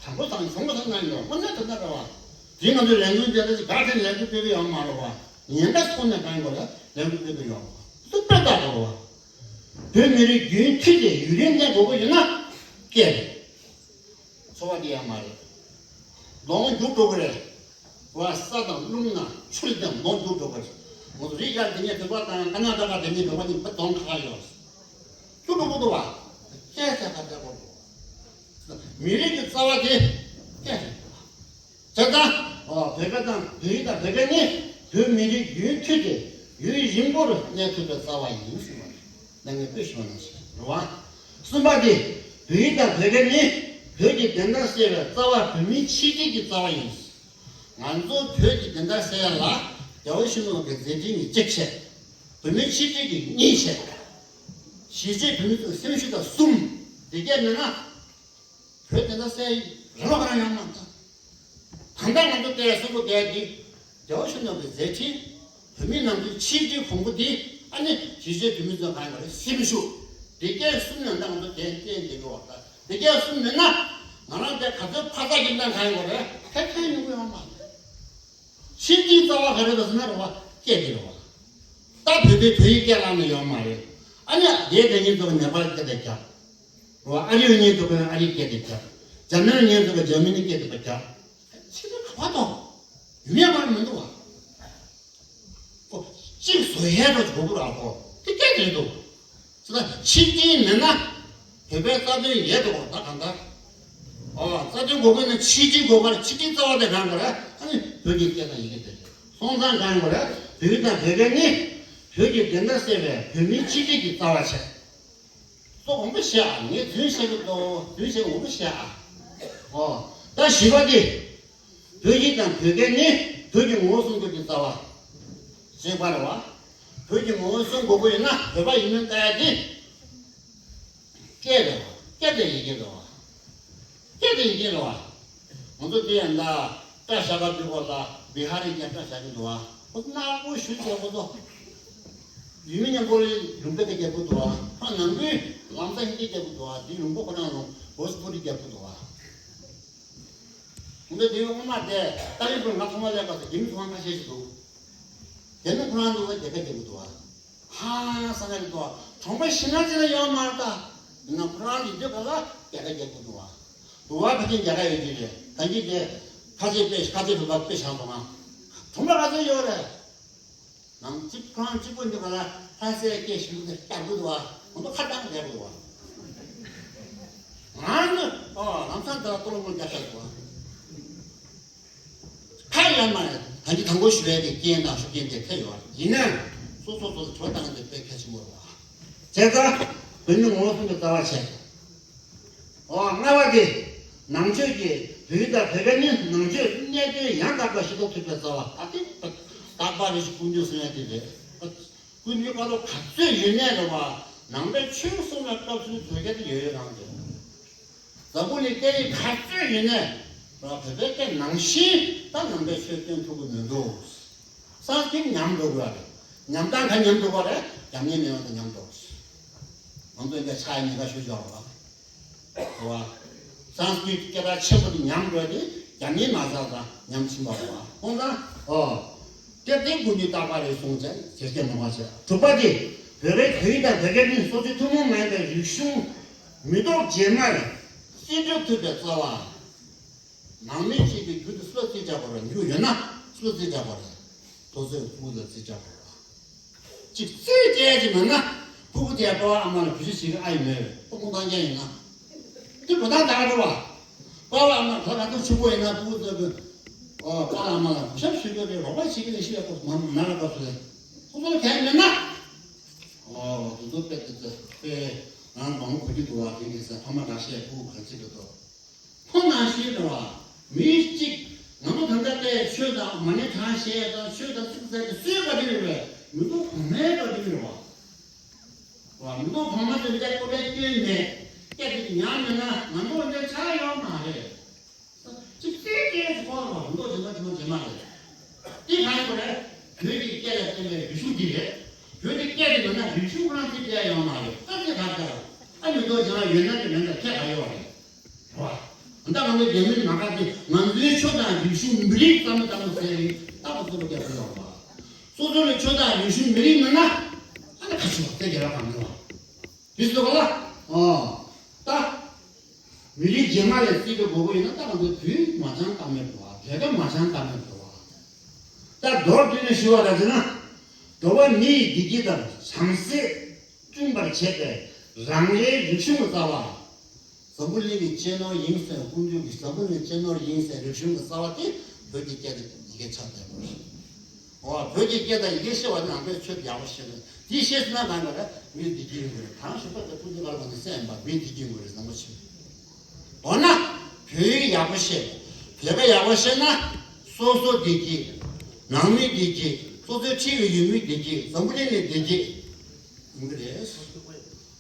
དྲང་པོ་དང་བྱུང་བ་དང་ན་ཡོད་དངོས་གནས་དོན་དག་རེད་བ། དེ་ང་ཚོས་ལས་འགུལ་སྤེལ་ཏེ་ག་ཐད་ལས་འགུལ་སྤེལ་གི་ཡོད་མ་རེད་བ། ཉེན་ཁ་ཐོག་ནས་གང་ཡོད་རེད། ལས་འགུལ་སྤེལ་གི་ཡོད་རེད་བ། དེ་དཔེ་ལྟ་དགོས་རེད་བ། བོད་མི་རིགས་རྒྱུན་མཐུད་དེ་ཡུན་རིང་གནས་དགོས་ཀྱི་ཡོད་ན། སྐད་རེད། འཚོ་བ་དེ་ཡང་མ་རེད། ལོངས་རྒྱུ་འགྲོ་གི་རེད། བ་ས་དང་རླུང་དང་ཆུ་ལ་དང་ལོངས་རྒྱུ་འགྲོ་གི་རེད། ང་ཚོ་རི་ཡར་དེ་ཉིད་བོད་པ་དང་ཀ་ན་ཊ་ཀ་དེ་ཉིད་བོད་པ་གཉིས་པོ་གདོང་ཁ་ཁ་ཡོད། ཆུ་འགྲོ་གི་འདུག་བ། སྐད་ཆ་ཁ་བརྡ་གོ་འགྲོ། མི་རིགས་ཀྱི་རྩ་བ་དེ་སྐད་རེད། བྱས་ཙང་། ཨོ་བོད་པ་དང་བོད་ཡིག་དང་བོད་སྐད་ནི་བོད་མི་རིགས་རྒྱུན་མཐུད་དེ་ཡུན་རིང་པོར་གནས་ཐུབ་པའི་རྩ་བ་ཡིན་ཟེར་བ་རེད། ད་ངས་དཔེ་ཞུ་བ་ནང་བཞིན་རེད་བ། གསུམ་པ་དེ། བོད་ཡིག་དང་བོད་སྐད་ནི་བོད་ཀྱི་བདེན་མཐའ་གསལ་བའི་རྩ་བ། བོད་མིའི་ཆིག་སྒྲིལ་གྱི་རྩ་བ་ཡིན། ང་ཚོ་བོད་ཀྱི་བདེན་མཐའ་གསལ་ཡ་ལ་རྒྱལ་བ་ཡིད་བཞིན་ནོར་བུ་གི་མཛད་འཕྲིན་གྱིས་གཅིག་བྱས། བོད་མིའི་ཆིག་སྒྲིལ་གྱིས་གཉིས་བྱས། གཞིས་བྱེས་བོད་མི་ཚོའི་སེམས་ཤུགས་དང་གསུམ། འདི་སྐད་མེད་ན། བོད་དེ་འདྲ་སའི་རི་ལ་ག་རང་ཡོང་མ་ཐག་ད་ལྟ་ང་ཚོ་བལྟས་སུ་བལྟས་འདི། རྒྱལ་བ་ཡིད་བཞིན་ནོར་བུའི་མཛད་འཕྲིན། བོད་མི་ནང་ཁུལ་ཆིག་སྒྲིལ་གོང་བུ་འདི། ཨ་ནི་གཞིས་བྱེས་བོད་མི་ཚོ་གང་ཡིན་པ་རེད། སེམས་ཤུགས། འདི་སྐད་གསུམ་ནས་ད་ང་ཚོ་བལྟས་བལྟས་འདི་གི་འོག་ད་འདི་སྐད་གསུམ་མེད་ན། ང་རང་དེ་ག་ཚོད་ཕ་ས་ཡིན་ན་གང་ཡིན་པ་རེད། ཕལ་ཆེར་ཡོང་གི་ཡོད་མ་རེད། ཕྱི་དྲིལ་རྩ་བ་ག་རེ་རེད་ཟེར་ན་རེད་བ། སྐད་དེ་རེད་བ། ད་བོད་པའི་བོད་ཡིག་སྐད་བརླག་ནས་ཡོད་མ་རེད། ཨ་ནི་དེའི་དེ་ཉིན་ཚོ་ནེ་པ་ལི་སྐད་དེ་རྒྱབ། རེད་བ། ཨ་རིའི་ཉིན་ཚོ་ཨ་རིའི་སྐད་དེ་རྒྱབ། འཇར་མན་ཉིན་ཚོ་འཇར་མ་ནི་སྐད་དེ་རྒྱབ། ཕྱི་དྲིལ་ག་བ་དང་། ཡོད་མེད་མ་མི་འདུག་བ། ཨོ། གཅིག་བཟོ་ཡས་འགྲོ་དགོས་ཀྱི་རེད་ཨ་ཁོ། དེ་སྐད་དེ་རེད་འདུག་ཅི་ལྟར་ཕྱི་དྲིལ་མེད་ན། བོད་པའི་རྩ་དོན་ཡལ་འགྲོ་བ་ད་གང་ལྟར། ཨོ། རྩ་དོན་དགོས་ཀྱི་ན་ཕྱི་དྲིལ་དགོས་པར་ཕྱི་དྲིལ་རྩ་བ་དེ་གང་དགོས་རེད། ཨ་ནི་བོད་ཀྱི་སྐད་དང་ཡི་གེ་དེ་རེད། སོང་ཙང་གང་དགོས་རེད། བོད་དང་བོད་སྐད་ནི། བོད་ཀྱི་བདེན་མཐའ་གསལ་བའི་བོད་མིའི་ཆིག་སྒྲིལ་གྱི་རྩ་བ་བྱས། སོ་འོང་པོ་བཤད་ཨ། ངས་རྫུན་བཤད་ཀྱི་འདུག་རྫུན་བཤད་འོང་པོ་བཤད་ཨ། ཨོ། ད་བཞི་པ་དེ། བོད་ཡིག་དང་བོད་སྐད་ནི་བོད་ཀྱི་ངོ་བོ་སྲུང་སྐྱོབ་ཀྱི་རྩ་བ། གཅིག་པ་རེད་བ། བོད་ཀྱི་ངོ་བོ་སྲུང་དགོས་ཀྱི་ཡོད་ན་བོད་པ་ཡིན་མིན་ལྟ་ཡ་དེ། སྐད་རེད་བ། སྐད་དེ་ཡི་གེ་རེད་བ། སྐད་དེ་ཡི་གེ་རེད་བ། ང་ཚོ་དེ་ཡང་ད་སྐྲ་བཞར་ག་དུས་སྐོར་ལ་བི་ཧ་རིའི་རྐྱང་སྐྲ་བཞར་གྱི་འདུག་བ། ཁོ་ནག་པོ་ཞུ་རྒྱག་པོ་ཚོ། ཡུལ་མི་མཉམ་པོ་ལུང་པ་དེ་རྒྱག་གི་འདུག་བ། ཁོ་ནང་པའི་ལམ་སང་ཧིན་དི་རྒྱག་གི་འདུག་བ། དེ་ལུང་པ་ཁོ་རང་ལུང་བོ་སི་ཕུ་རི་རྒྱག་གི་འདུག་བ། ངས་དེ་སྔོན་མ་དེ་ཏཱ་ལི་པོར་ང་ཐོག་མ་སླེབས་པ་དེ་རྒྱ་མི་ཚོང་ཁ་ཤས་ཤིག་འདུག་རྒྱ་མི་ཁོ་རང་ཚོ་ལ་རྒྱལ་ཁ་རྒྱག་གི་འདུག་བ། ཧང་སང་ཡ་རེད་འདུག་གྲོང་པ་ཤི་ན་ཅི་ལ་ཡོད་མ་རེད་ད། ཡིན་ན་ཁོ་རང་གི་འདོད་པ་ལ་རྒྱལ་ཁ་རྒྱག་གི་འདུག་བ། འདུག་བ། ཕ་གིའི་རྒྱལ་ཁ་ཡོད་ཀྱི་རེད། ད་གིན་དེ་ཁ་ཆེ་དཔེ་ཁ་ཆེ་བོད་པ་དཔེ་བཞག་འདུག་ང་། གྲོང་པ་ག་ཚོད་ཡོད་རེད། ནང་གཅིག་ཁོ་རང་གཅིག་པོ་འདི་ག་ལ་ལྷ་སའི་སྐད་ཞུ་གི་བསྐྱར་དགོས་འདུག་བ། ཁོང་ཚོ་ཁ་བཏང་བསྡད་དགོས་འདུག་བ། ང་ནི་ཨོ་ལམ་སང་འདི་ལ་ཏོ་ལོ་མོ་རྒྱག་ཤག་འདུག་བ། ཁ་ཡང་མ་ད་གིན་དང་པོ་ཞུ་བའི་གི་རྐྱེན་དང་ཤུགས་རྐྱེན་དེ་ཐེབས་ཡོད་པ་ཡིན་ན། སོ་སོ་སོ་སོ་གྲོས་བཏང་དེ་དཔེ་གལ་ཆེན་པོ་རེད་བ། བྱས་ཙང་བོད་མི་ངོ་བོ་སྲུང་གི་རྩ་བ་བྱས། ཨོ། ལྔ་པ་དེ། ནང་ཆོས་ཀྱི་བོད་ཡིག་དང་བོད་སྐད་ནི་ནང་ཆོས་གནད་དོན་ཡང་དག་པ་ཤེས་རྟོགས་ཐུབ་པའི་རྩ་བ། ད་དེ་དག་པ་རེ་ཞིག་ཀུན་འདུས་གསུང་ཡ་དེ་རེད། ཀུན་འདུས་ཀ་ལོ་ག་ཚོད་ཡོད་ནའི་རེད་བ། ནང་པའི་ཆོས་གསུང་བའི་སྐབས་སུ་བོད་སྐད་དེ་ཡོད་ཡོད་རང་རེད། འཛམ་བུ་གླིང་སྐད་ཡིག་ག་ཚོད་ཡོད་ནའི་རེད་བ། བོད་པའི་སྐད་ནང་བཞིན་ད་ནང་པའི་ཆོས་སྟོན་ཐུབ་ཀྱི་མི་འདུག་སང་ཀིརྟ་ཉམས་འགྲོ་དགོས་རེད། ཉམས་སྟངས་ག་ཉམས་འགྲོ་དགོས་རེད། རྒྱ་མིའི་མི་དབང་དང་ཉམས་འགྲོ། ང་ཚོ་འདི་ཆ་ཡི་ཉེན་ཁ་ཤོར་བཞག་པ། རེད་བ། སང་ཀིརྟ་སྐད་གྲགས་ཆེན་པོ་དེ་ཉམས་འགྲོ་དེ་རྒྱ་མིའི་མ་རྩ་དང་ཉམས་ཕྱིན་པ་རེད་བ། ཁོང་ཚང་། ཨོ། སྐད་དེ་ཀུན་འདུས་རྟག་པ་རེད་གསུངས་བྱས་ཇེ་སྐད་མ་མ་བྱས། དྲུག་པ་དེ། བོད་པའི་བོད་ཡིག་དང་བོད་སྐད་ནི་སོ་སོའི་ཐུན་མོང་མ་ཡིན་པའི་རིག་གཞུང་མི་ཐོག་རྗེས་མར་སྲིད་གྲོས་ཐུབ་པའི་རྩ་བ། ནང་མི་གཅིག་གིས་རྒྱུ་དེ་སུ་ལ་རྩིས་རྒྱག་དགོས་རེད། རྒྱུ་ཡོད་ན་སུ་ལ་རྩིས་རྒྱག་དགོས་རེད། དེ་ཚོས་ཕྲུ་གུ་ལ་རྩིས་རྒྱག་དགོས་རེད། གཅིག་རྩིས་རྒྱག་གི་མེད་ན་ཕྲུ་གུ་དེ་པ་ཕ་ཨ་མ་ལ་བུ་ཆུ་ཞིག་ཨ་ཡི་མེད་རེད། ཨོ་ཁོང་ཐང་རྐྱང་ཡིན་ན། དེ་འགྲོ་སྟངས་ད་ག་འགྲོ་བ། པ་ཕ་ཨ་མ་ད་ག་ཚོད་ཕྲུ་གུ་ཡིན་ན་ཕྲུ་གུ་ཚོས་ཨོ་པ་ཕ་ཨ་མ་ལ་གུས་ཞབས་ཞུ་གི་རེད། རོགས་པ་བྱེད་ཀྱི་རེད། ཤི་བའི་སྐབས་སུ་མ་མ་ལ་སྐབས་སུ་རེད། ཁོ་ཚོ་ལ་གལ་མེད་ན། ཨོ་དེ་ཚོ་དཔེ་དེ་ཚོ་དཔེ་ང་མང་པོ་གོ་རྒྱུ་འདུག་བ། དེ་གི་ས་ཕ་མ་འདྲ་བཤད་ཕྲུ་གུ་ག་ཚོད་ཀྱི་འདུག་ཁོ་ནང་བཞིན་རེད་བ། མི་གཅིག་ང་ཚོ་ད་ལྟ་དཔེ་ཆོས་དང་མ་ཎི་བགྲང་བཤད་དང་ཆོས་དང་ཚིག་ཚད་ཀྱི་སྲོལ་བ་དེ་རེད་བས། མི་ཐོག་གོང་མའི་བ་དེ་རེད་བ། བ་མི་ཐོག་གོང་མ་དེ་ལ་ཀོ་པའི་སྐྱོན་མེད། སྐད་དེ་ཉམས་མེད་ན་ང་ཚོ་འདི་ཆགས་ཡོད་མ་རེད། གཅིག་རྩེ་རྐྱེན་གྱི་ཐོག་ལ་མི་ཐོག་རྗེས་མ་རྗེས་མ་རྗེས་མ་རེད། དེ་གང་ཡིན་པ་རེད། བོད་ཀྱི་སྐད་ལ་བརྟེན་པའི་རིག་གཞུང་འདི་རེད། བོད་ཀྱི་སྐད་དེ་མེད་ན་རིག་གཞུང་ཁོ་རང་ཚོའི་སྐད་ཡོད་མ་རེད། ད་དེ་གང་ལྟར་ཨ་མི་ཐོག་རྗེས་མ་ཡོད་ན་དེ་མེད་ན་ཁྱད་ག་ཡོད་རེད། རེད་བ། ད་ང་ཚོ་རྒྱ་མིའི་ནང་ཁ་དེ་ང་ཚོའི་ཆོས་དང་རིག་གཞུང་མི་རིགས་རྩ་མེད་བཏང་ཟེར་རིང་ད་ང་ཚོ་ལ་རྒྱབ་སྐྱོར་ཡོད་རེད་བ། སོ་སོ་ལ་ཆོས་དང་རིག་གཞུང་མི་རིགས་མེད་ན་ཨ་ནི་ཁ་ཆུ་བ་དེ་རྒྱལ་བ་གང་ཡོད་བ། དེ་ཚོ་ག་ལ། ཨོ། ད། མི་རིགས་རྗེས་མ་ལས་རྩིས་སྤྲོད་དགོས་པ་ཡིན་ན་ད་ང་ཚོ་བོད་མ་བྱང་ཀ་མེད་འགྲོ་བ། བོད་པ་མ་བྱང་ཀ་མེད་འགྲོ་བ། ད་མདོར་བསྡུས་ནས་ཞུ་བ་ལ་ཟེར་ན། འགྲོ་བ་མི་ཡི་བདེ་སྐྱིད་དང་བྱང་སེམས་བསྐྲུན་པར་བྱེད་པའི་རང་རེའི་རིག་གཞུང་གི་རྩ་བ། འཛམ་བུ་གླིང་གི་གཅེས་ནོར་ཡིན་ཟེར། ཀུན་འདུས་ཀྱི་འཛམ་བུ་གླིང་གི་གཅེས་ནོར་ཡིན་ཟེར་རིག་གཞུང་གི་རྩ་བ་དེ་བོད་ཀྱི་སྐད་དང་ཡི་གེ་ཆགས་བསྡད་པ་རེད། འོ་བོད་ཀྱི་སྐད་དང་ཡི་གེ་ཤེས་པ་ནང་པའི་ཆོས་ཡག་པོ་ཤེས་དགོས། དེ་ཤེས་ཟིན་ན་གང་ག་རེད། མི་བདེ་སྐྱིད་ཡོང་གི་རེད། གང་ཞིག་པ་དེ་ཀུན་གྱི་བར་ལ་ནི་སེམས་པ་མི་བདེ་སྐྱིད་ཡོང་གི་རེད། བཟང་པོ་ཤེས། མདོར་ན་བོད་ཡིག་ཡག་པོ་ཤེས། བོད་སྐད་ཡག་པོ་ཤེས་ན་སོ་སོ་བདེ་སྐྱིད། ནང་མི་བདེ་སྐྱིད། སོ་སོའི་འཁྲིས་ཀྱི་ཡུལ་མི་བདེ་སྐྱིད། འཛམ་བུ་གླིང་ནས་བདེ་སྐྱིད། ཡོང་གི་རེད།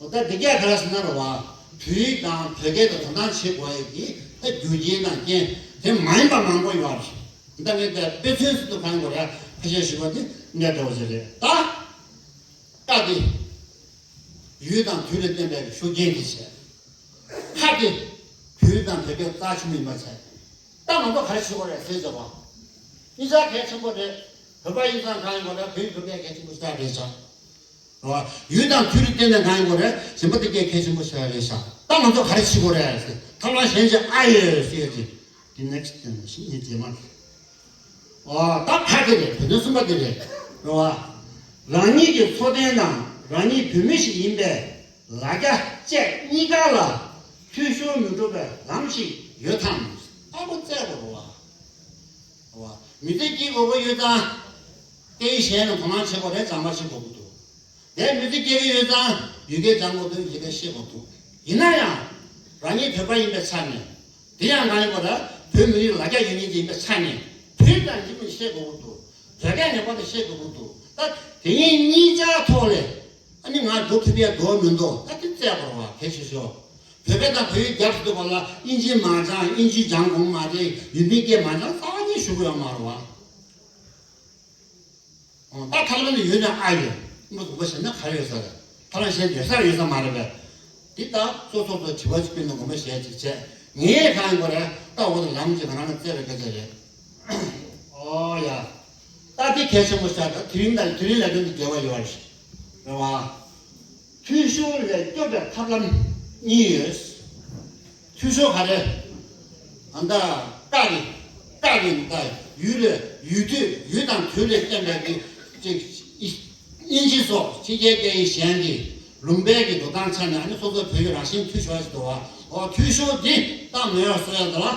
འོ་ད་འདི་གས་ག་རེ་ཟེར་ན་རེད་བ། བོད་ཡིག་དང་བོད་སྐད་དུ་དོ་སྣང་བྱེད་དགོས་ཡས་ཀྱི་ད་རྒྱུ་རྐྱེན་དང་རྐྱེན་དེ་མ་ཡིན་པ་མང་པོ་ཡོད་རེད། ད་ངས་དེ་དཔེ་མཚོན་ཞིག་ཏུ་གང་དགོས་རེད། ཁ་ཤས་ཞུ་བ་དེ་གནད་འདྲ་བོ་ཞིག་རེད་ད། ཀ་དེ། ཡུལ་དང་དུས་ལ་བརྟེན་པའི་ཤུགས་རྐྱེན་དེ་བྱས། ཁ་དེ། བོད་དང་བོད་སྐད་རྩ་ཆེན་པོ་ཡིན་པ་བྱས། ད་ང་ཚོ་ག་རེ་བྱེད་དགོས་རེད་ཟེར་བྱས་པ། གཉིས་ཆ་གལ་ཆེན་པོ་རེད། བོད་པ་ཡིན་ཙང་གང་ཡིན་དགོས་རེད། བོད་ཡིག་བོད་སྐད་གལ་ཆེན་པོ་ཞིག་རེད་བྱས། རེད་བ། ཡུལ་དང་དུས་ལ་བརྟེན་ནས་གང་ཡིན་དགོས་རེད། གཞན་པ་དེ་སྐད་གལ་ཆེན་པོ་ཞིག་རེད་བྱས། ད་ང་ཚོ་ག་རེ་བྱེད་དགོས་རེད་ཟེར། ཐབས་ལམ་གཞན་ཅིག་ཨ་ཡོད་ཟེར་གྱི། དེ་ནེག་སི་ཊི་དེ་ནས་ཤིང་ངེས་རྗེས་མ་རེད། ཨོ་ད་ཕ་དེ་རེད། བོད་དོན་གསུམ་པ་དེ་རེད། རེད་བ། རང་ཉིད་ཀྱི་འཚོ་རྟེན་དང་རང་ཉིད་བོད་མི་ཞིག་ཡིན་པའི་ལ་རྒྱ་བཅས་གཉིས་ཀ་ལ་འཐུས་ཤོར་མི་འགྲོ་བའི་ལམ་ཞིག་ཡོད་དམ། ཨ་ཁོ་བཙལ་དགོས་རེད་བ། རེད་བ། མི་ཚེ་སྐྱེལ་དགོས་ཀྱི་ཡོད་ཙང་། སྐད་ཡིག་གཞན་ལ་དོ་སྣང་བྱེད་དགོས་རེད། སྦྱང་བ་བྱེད་དགོས་ཀྱི་འདུག་དེ་མི་ཚེ་སྐྱེལ་གྱི་ཡོད་ཙང་ཡུལ་སྐད་སྦྱང་དགོས་འདུག་ཡུལ་སྐད་ཤེས་དགོས་འདུག་ཡིན་ན་ཡང་། རང་ཉིད་བོད་པ་ཡིན་པའི་ཆ་ནས། དེ་ཡང་གང་ཡིན་པ་རེད། བོད་མི་རིགས་ལ་རྒྱ་ཡོད་མཁན་ཅིག་ཡིན་པའི་ཆ་ནས་བོད་དང་ཡིན་མིན་ཤེས་དགོས་ཀྱི་འདུག་བོད་སྐད་ངེས་པར་དུ་ཤེས་དགོས་ཀྱི་འདུག་ད་དེ་གཉིས་གཉིས་ཆ་ཐོག་ལས་ཨ་ནི་ང་འགྲོ་ཐུབ་ཡ་འགྲོ་མི་འདུག་ད་དེ་བཙལ་དགོས་རེད་བ། གལ་ཆེ་ཤོས། བོད་སྐད་དང་བོད་ཡིག་རྒྱབ་ཏུ་འདུག་པ་ལ་དབྱིན་ཇི་མ་སྦྱངས། དབྱིན་ཇི་སྦྱང་དགོས་མ་རེད། ཡུལ་མིའི་སྐད་མ་སྦྱངས། རྩ་བ་ཉིད་ཞུ་གི་ཡོད་མ་རེད་བ། ཨོ་ད་ཐབས་ལམ་ནི་ཡོད་ན་ཨ་ཡོད། མི་དགོངས་པ་བཞེས་ན་ག་རེ་ཡོད་ས་རེད། ཐབས་ལམ་གཞན་ཡོད་ས་རེད་ཡོད་ས་མ་རེད་པས། འདི་ལྟ་སོ་སོ་སོ་དྲི་བ་ཅིག་བཀོད་ནས་དགོངས་པ་བཞེས་ཅིག་བྱས། ངས་གང་ཡིན་དགོས་རེད། ད་འོ་ད་ལམ་གྱི་ང་རང་གི་བཙལ་བའི་སྐད་ཆ་རེད། ཨོ་ཡ། ད་འདི་གལ་ཆེན་པོ་ཤར། ད་དེ་རིང་དང་དེ་རིང་ལས་དོན་དེ་འབྲེལ་བ་ཡོད་རེད། རེད་བ། འཐུས་ཤོར་ལས་སྐྱོབ་པའི་ཐབས་ལམ་གཉིས་ཡོད། འཐུས་ཤོར་ག་རེ། ཨ་ད་ཀ་རེད། ཀ་རེད་ད། ཡུལ་ལས་ཡུལ་དུས་ཡུལ་དང་དུས་ལས་བརྟེན་པའི་གི་ཅིག་དབྱིན་ཇི་སོགས་ཕྱི་རྒྱལ་སྐད་ཡིག་གཞན་གྱི་ལུང་པའི་གི་འགྲོ་སྟངས་ཆ་ནས་ཨ་ནི་སོ་སོའི་བོད་ཡིག་རང་བཞིན་འཐུས་ཤོར་ཞིག་འདུག་བ། འོ་འཐུས་ཤོར་འདི་ད་མེད་པ་བཟོ་ཡ་འདུག་ལ།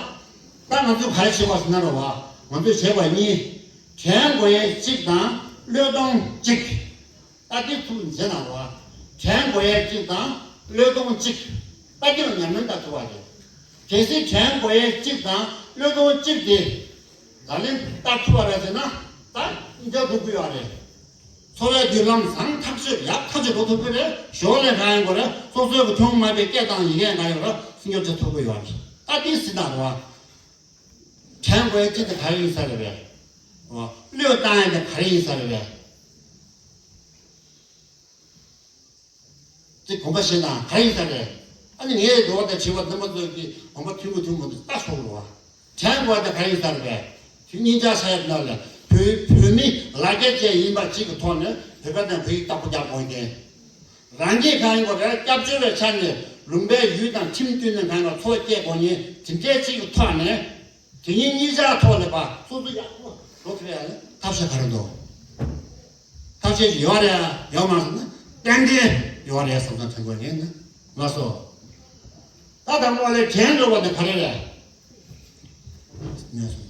ད་ང་ཚོས་ག་རེ་བྱེད་དགོས་ཟེར་ན་རེད་བ། ང་ཚོས་བྱེད་དགོས་གཉིས། དྲན་དགོས་ཡས་གཅིག་དང་བློས་གཏོང་གཅིག་ད་འདི་ཐུགས་མཇལ་གནང་རོགས། དྲན་དགོས་ཡས་གཅིག་དང་བློས་གཏོང་གཅིག་ད་འདི་ལ་ཉམས་ལེན་ད་ཐུབ་པ་རེད། གལ་སྲིད་དྲན་དགོས་ཡས་གཅིག་དང་བློས་གཏོང་གཅིག་དེ་ལག་ལེན་བསྟར་ཐུབ་པ་རེད་ཟེར་ན། ད་འདི་འགྲོ་དགོས་ཀྱི་ཡོད་རེད། འཚོ་བའི་མདུན་ལམ་བཟང་ཐག་ཆོད་ཡག་ཐག་ཆོད་འགྲོ་ཐུབ་ཀྱི་རེད། ཞོར་ལས་གང་ཡིན་དགོས་རེད། སོ་སོའི་གི་ཐོན་མ་པའི་སྐད་དང་ཡི་གེ་གང་ཡོད་རེད། སྲུང་སྐྱོབ་བྱེད་ཐུབ་ཀྱི་ཡོད་རེད། ད་འདི་ཟེར་ན་རེད་བ། དྲན་དགོས་ཡས་གཅིག་དེ་ག་རེ་ཡིན་ས་རེད་པས། བློས་བཏང་ཡས་དེ་ག་རེ་ཡིན་ས་རེད་པས། དེ་དགོངས་པ་བཞེས་དང་ག་རེ་ཡིན་ས་རེད། ཨ་ནི་ངས་འགྲོ་བ་དང་བྱེད་པ་རྣམ་པ་ཚོས་ཀྱི་དགོངས་པ་མཐུན་པོ་མཐུན་པོ་འདུག་ལྟ་ཆོག་རེད་བ། དྲན་དགོས་ཡས་དེ་ག་རེ་ཡིན་ས་རེད་པས། དེ་གཉིས་ཆ་ས་ཡ་ནང་ལ་བོད་བོད་མི་ལ་རྒྱ་ཅན་ཡིན་པ་གཅིག་གི་ཐོག་ནས་བོད་པ་དང་བོད་ཡིག་རྟག་པར་རྒྱག་དགོས་ཀྱི། རང་གིས་གང་ཡིན་དགོས་རེད། སྐྱབས་བཅོལ་བའི་ཆ་ནས་ལུང་པའི་ཡུལ་དང་ཁྲིམས་བསྟུན་ནས་གང་ལ་འཚོ་སྐྱེལ་དགོས་ཉེན་དེ་འདྲའི་ཅིག་གི་ཐོག་ནས། དེ་ཉིད་གཉིས་ཆར་ཐོག་ལས་པ་སོ་སོ་ཡག་པོ་འགྲོ་ཐུབ་ཡ་ཐབས་ཤེས་ག་རེ་འདུག་ཐབས་ཤེས་ཡོད་རེད་ཡོད་མ་རེད་ན་ཏན་ཏན་ཡོད་རེད་བསམ་བསམ་དྲན་དགོས་ཉེན་ན་ང་སོ། ད་དང་པོ་ལས་དྲན་འགྲོ་བ་དེ་ག་རེ་རེད། ངས་